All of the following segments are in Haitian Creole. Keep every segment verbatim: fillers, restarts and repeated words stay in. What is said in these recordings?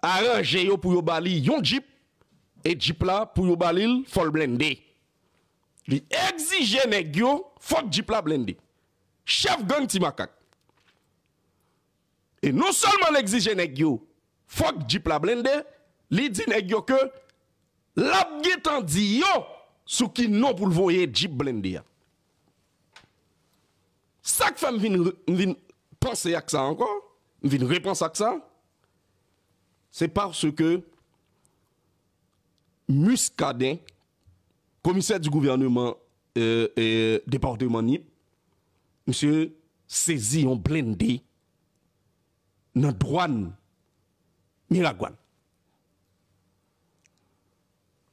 aranje yo pou yo ba li yon djip, e djip la, pou yo ba li l, fò l blende. Li egzije nèg yo, fòk djip la blende. Chèf gang Ti Makak. E non sèlman l egzije nèg yo, fòk djip la blende, li di nèg yo ke l ap gentan di yo sou ki non pou l voye djip blende a. Sa k fè m vin, m vin panse ak sa ankò, m vin repanse ak sa, se paske Muscadin, komisè di gouvènman, euh, euh, depatman Nip, misye sezi yon blende nan dwàn Miragwàn.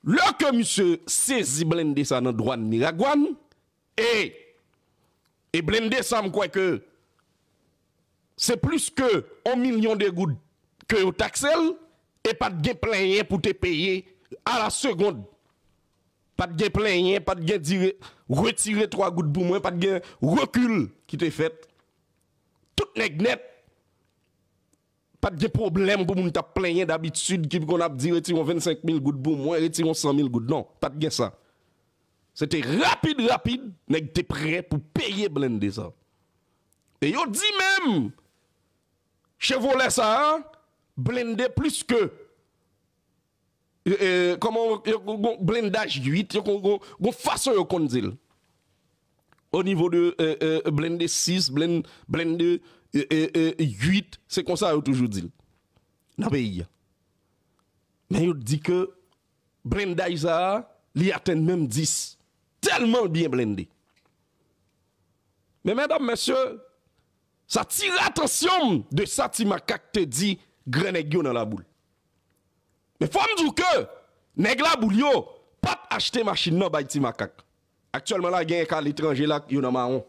Lè ke misye sezi blende sa nan dwàn Miragwàn, e, e blende sa, m kwè ke se plis ke yon milyon de goud ke yo takse l, e pa t gen plenyen pou te peye a la segond. Pa t gen plenyen, pa t gen dire, retire twa goud pou mwen, pa t gen rekil ki te fèt. Tout nèg nèt, pa t gen pwoblèm pou moun t ap plenyen dabitid ki konn ap di retire yon vennsenk mil goud pou mwen, retire yon san mil goud. Non, pa t gen sa. Se te rapid, rapid, nèg te prè pou peye blende sa. E yo di menm, Chevrolet sa a, blende plis ke, e, e, kòman yo, yo, yo, blendaj uit, yo, yo, yo, gon fason yo konn di l. O nivo de, e, e, blende sis, blen-, blende, e, e, e, uit, se konsa yo toujou di l nan peyi a. Men yo di ke blendaj sa a, li atenn menm dis. Tèlman l byen blende. Men medam, mesye, sa tire atansyon m de sa Ti Makak te di gran nèg yo nan Laboul. Men fò m di w ke nèg Laboul yo pa t achte machin nan bay Ti Makak. Aktyèlman la, gen ka letranje la, yo nan mawon.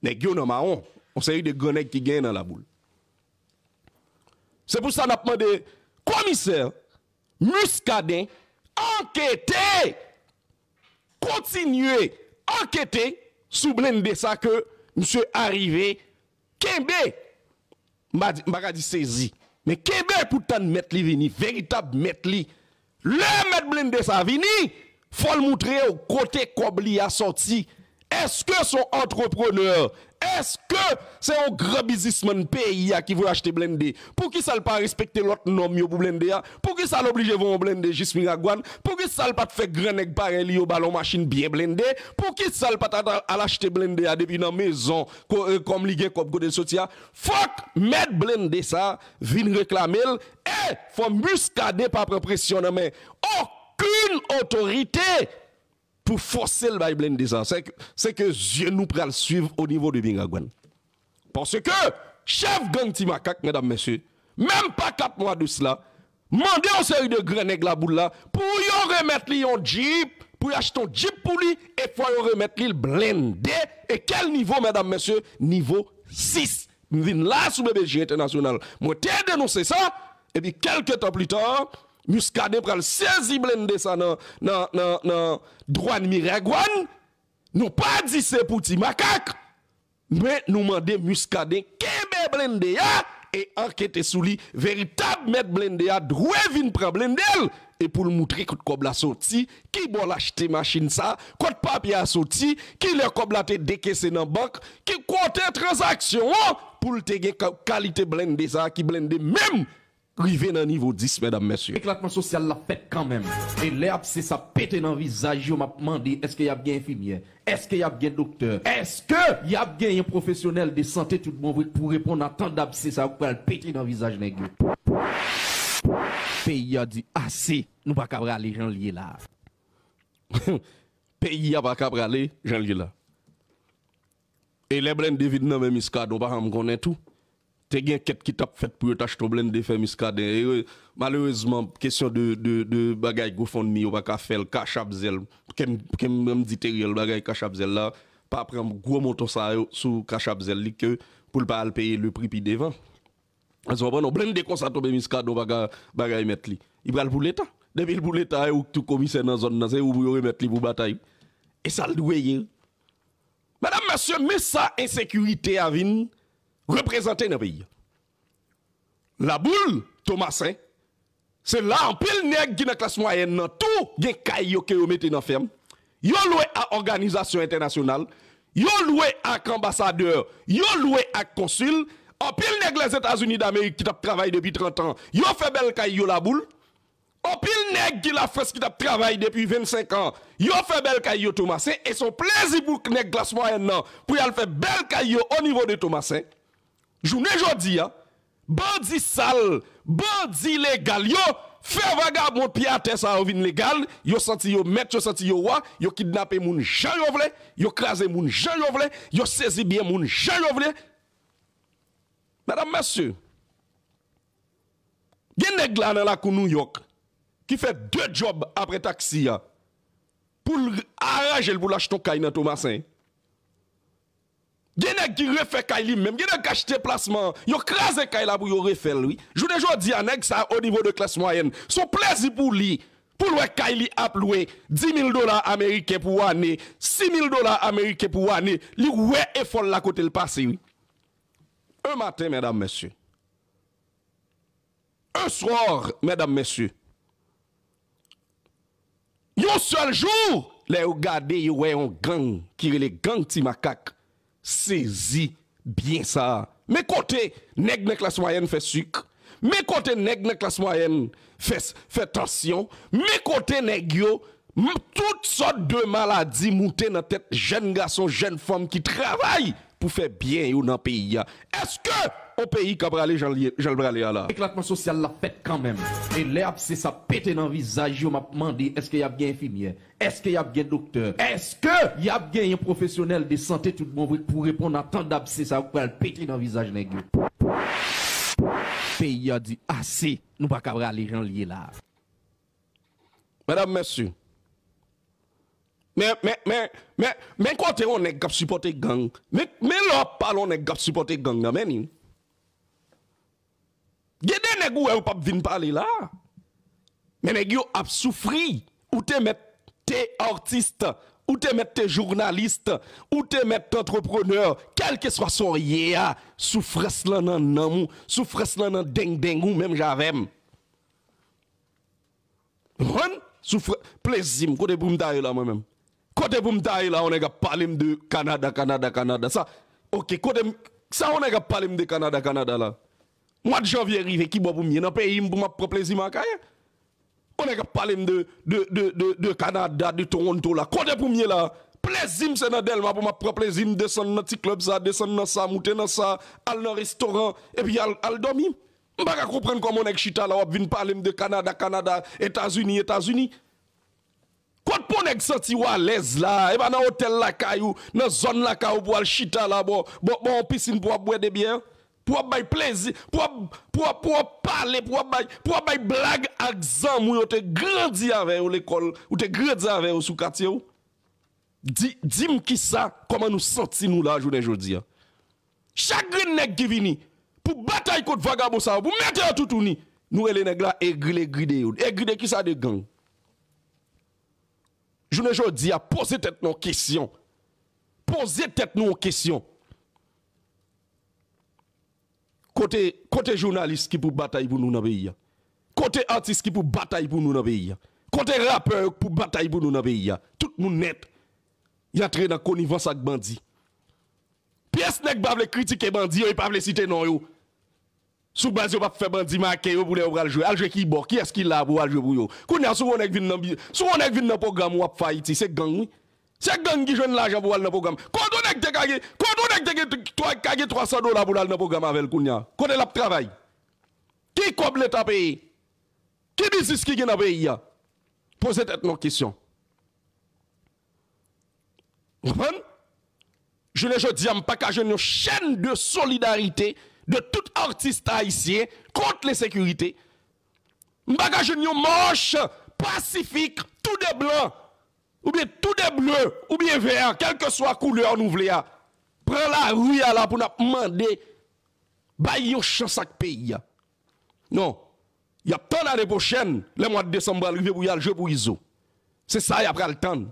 Nèg yo nan mawon. Yon seri de gran nèg ki genyen nan Laboul. Se pou sa n ap mande komisè Muscadin ankete, kontinye ankete sou blende sa ke misye arive kenbe. M pa di, m pa ka di sezi, men kenbe pou tann mèt li vini, veritab mèt li. Lè mèt blende sa vini, fò l moutre w kote kòb li a sòti. Èske se yon antreprenè? Èske se yon gran biznismann peyi a ki voye achte blende? Poukisa l pa respekte lòt nòm yo pou blende a? Poukisa l oblije voye yon blende jis Miragwàn? Poukisa l pa t fè gran nèg parèy li yo ba l yon machin byen blende? Poukisa l pa t al, al achte blende a depi nan mezon, ko-, e, kòm li gen kòb kote l soti a? Fòk mèt blende sa vin reklame l. E fò Muscadin pa pran presyon nan men okenn otorite pou fòse l bay blende sa. Se ke, se ke zye nou pral swiv o nivo de Miragwàn. Paske chèf gang Ti Makak, medam, mesye, menm pa kat mwa de sila, mande yon seri de gran nèg Laboul la pou yo remèt li yon djip, pou yo achte yon djip pou li, e fò yo remèt li l blende. E kèl nivo, medam, mesye? Nivo sis. M vin la sou B B J Entènasyonal. Mwen te denonse sa, epi kèlke tan pli ta, Muscadin pral sezi blende sa nan, nan, nan, nan dwàn Miragwàn. Nou pa di se pou Ti Makak, men nou mande Muscadin kenbe blende a e ankete sou li. Veritab mèt blende a dwe vin pran blende l e pou l moutre kot kòb la soti, ki bò l achte machin sa, kot papye a soti, kilè kòb la te dekese nan bank, ki kote tranzaksyon an pou l te gen ka-, kalite blende sa ki blende menm rive nan nivo dis, medam, mesye. Eklatman sosyal la fèt kanmenm. E lè abse sa pete nan vizaj yo, m ap mande, èske y ap gen enfimyè? Èske y ap gen doktè? Èske y ap genyen pwofesyonèl de sante tout bon vre pou reponn a tan dabse sa yo k pral pete nan vizaj nèg yo? Peyi a di ase, nou pa ka prale jan l ye la. Peyi a pa ka prale jan l ye la. E lè blende vin nan men Muscadin, w pa janm konnen tou. Te gen kèt ki t ap fèt pou yo t achte yon blende fè Muscadin. E, malerezman, kesyon de, de, de bagay GoFundMe, yo pa ka fè l, Cash App, Zelle. Ke m, ke m, m di Teriel bagay Cash App, Zelle la, pa pran gwo montan sa yo sou Cash App, Zelle li ke pou l pa al peye le pri pi devan. Èske w konprann? Yon blende konsa tonbe Muscadin, pa ka bagay mèt li. Li pral pou Leta. Depi l pou Leta, e ou k tou komisè nan zòn nan, se ou pou yo remèt li pou batay. E sa l dwe ye. Medam, mesye, men sa ensekirite a vin reprezante nan peyi a. Laboul, Tomasen. Se la anpil nèg ki nan klas mwayèn nan tou gen kay yo ke yo mete nan fèm. Yo lwe a òganizasyon entènasyonal. Yo lwe ak anbasadè. Yo lwe ak konsil. Anpil nèg Lèzetazini Damerik ki t ap travay depi trant an, yo fè bèl kay yo laboul. Anpil nèg ki Lafrans ki t ap travay depi vennsenk an, yo fè bèl kay yo Tomasen. E se yon plezi pou nèg klas mwayèn nan pou y al fè bèl kay yo o nivo de Tomasen. Jounen jodi a, bandi sal, bandi legal yo fè vagabon pye atè sa yo vin legal. Yo santi yo mèt, yo santi yo wa. Yo kidnape moun jan yo vle, yo kraze moun jan yo vle, yo sezi byen moun jan yo vle. Medam, mesye, gen nèg la nan lakou Nouyòk ki fè de djòb apre taksi a pou l aranje l pou l achte yon kay nan Tomasen. Gen nèg ki refè kay li menm. Gen nèg ki achte plasman. Yo kraze kay la pou yo refè l, wi. Jounen jodi a, nèg sa o nivo de klas mwayèn, se yon plezi pou li, pou l wè kay li ap lwe dis mil dola ameriken pou ane, sis mil dola ameriken pou ane. Li wè efò l la kote l pase, wi. Un matin, medam, mesye. Un soir, medam, mesye. Yon sèl jou, lè yo gade, yo wè yon gang ki rele gang Ti Makak sezi byen sa a. Men kote nèg nan klas mwayèn fè sik. Men kote nèg nan klas mwayèn fè, fè tansyon. Men kote nèg yo, m-, tout sòt de maladi moute nan tèt jèn gason, jèn fanm ki travay pou fè byen yo nan peyi a. Èske yon peyi ka prale jan l ye, jan l prale a la? Eklatman sosyal la fèt kanmenm. E lè abse sa pete nan vizaj yo, m ap mande, èske y ap gen enfimyè? Èske y ap gen doktè? Èske y ap genyen pwofesyonèl de sante tout bon vre k pou reponn a tan dabse sa yo k pral pete nan vizaj nèg yo? Peyi a di ase, nou pa ka prale jan l ye la. Medam, mesye, men, men, men, men, men kote yon nèg k ap sipòte gang. Men, men lè w ap pale yon nèg k ap sipòte gang nan, men ni. Gen de nèg ou wè yo p ap vin pale la. Men nèg yo ap soufri. Ou te mèt te atis, ou te mèt te jounalis, ou te mèt te antreprenè, kèlkeswa sa w ye a, soufrans lan nan nanm ou, soufrans lan nan dengdeng ou, menm jan avè m. Konprann? Soufrans, plezi m, kote pou m ta ye la, mwen menm? Kote pou m ta ye la, yon nèg ap pale m de Kanada, Kanada, Kanada. Sa, oke, kote m, sa yon nèg ap pale m de Kanada, Kanada la? Mwa de janvye rive, ki bò pou m ye? Nan peyi m pou m ap pran plezi m Akayè? Yon nèg ap pale m de, de, de, de, de Kanada, de Toronto la. Kote pou m ye la? Plezi m se nan Dèlma pou m ap pran plezi m, desann nan ti klèb sa, desann nan sa, moute nan sa, al nan restoran, epi al, al dòmi. M pa ka konprann kòman yon nèg chita la, w ap vin pale m de Kanada, Kanada, Etazini, Etazini. Kot pou nèg santi w alèz la? E pa nan otèl lakay ou, nan zòn lakay ou pou al chita la, bò, bò, bò yon pisin pou w ap bwè de byè, pou w ap bay plezi, pou w ap, pou w ap, pou w ap pale, pou w ap bay, pou w ap bay blag ak zanmi w yo te grandi avè yo lekòl, ou te grandi avè yo sou katye w. Di, di m kisa, kòman nou santi nou la jounen jodi a? Chak grenn nèg ki vini pou batay kont vagabon sa yo, pou mete yo toutouni, nou rele nèg la egri, egri de yo. Egri de kisa? De gang. Jounen jodi a, poze tèt nou yon kesyon. Poze tèt nou yon kesyon. Kote, kote jounalis ki pou batay pou nou nan peyi a? Kote atis ki pou batay pou nou nan peyi a? Kote rapè yo ki pou batay pou nou nan peyi a? Tout moun nèt. Y antre nan konivans ak bandi. Pyès nèg pa vle kritike bandi yo, yo pa vle site non yo. Sou baz yo p ap fè bandi make yo pou lè yo pral jwe. Al jwe ki bò? Kiyès ki la pou al jwe pou yo? Kounye a, si yon nèg vin nan bi-, si yon nèg vin nan pwogram w ap fè Ayiti, se gang wi. Se gang ki jwenn lajan pou al nan pwogram. Kote yon nèg te ka gen, kote yon nèg te gen, twa, ka gen twa san dola pou l al nan pwogram avè l kounye a? Kote l ap travay? Ki kòb Leta peye? Ki biznis ki gen nan peyi a? Poze tèt nou kesyon. Ou konprann? Jounen jodi a, m pa ka jwenn yon chèn de solidarite de tout atis ayisyen kont lensekirite. M pa ka jwenn yon mach pasifik, tou de blan, oubyen tou de ble, oubyen vè, kèlkeswa koulè nou vle a, pran lari a la pou n ap mande, bay yon chans ak peyi a. Non. Y ap tann ane pwochèn, lè mwa desanm pral rive pou y al jwe pou Izo. Se sa y ap pral tann.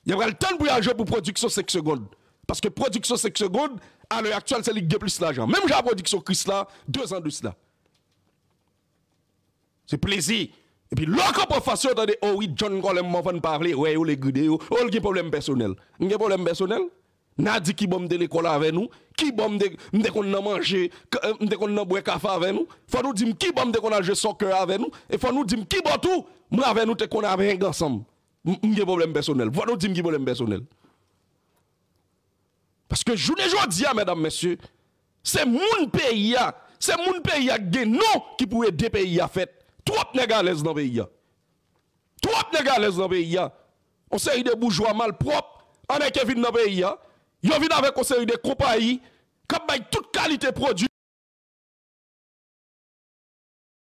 Y ap pral tann pou y al jwe pou Pwodiksyon senk Segonn. Paske Pwodiksyon senk Segonn, alè aktyèl, se li ki gen plis lajan. Menm jan a Pwodiksyon Krisla, de zan de sila. Se plezi. Epi lè w kanpe anfas yo, w tande, o wi, John Colem Morvan pa vle wè yo, l egri de yo, o, l gen pwoblèm pèsonèl. M gen pwoblèm pèsonèl? N a di kibò m te lekòl avè nou, kibò m te, m te konn nan manje, k- m te konn nan bwè kafe avè nou. Fò nou di m kibò m te konn al jwe soccer avè nou, e fò nou di m kibò tou, mwen avè nou te konn avèg ansanm. M m gen pwoblèm pèsonèl. Fò nou di m ki pwoblèm pèsonèl. Paske jounen jodi a, medam, mesye, se moun peyi a, se moun peyi a ki gen non ki pou ede peyi a fèt. Twòp nèg alèz nan peyi a. Twòp nèg alèz nan peyi a. Yon seri de boujwa malpwòp, anèke vin nan peyi a. Yo vin avèk yon seri de konpayi k ap bay tout kalite pwodui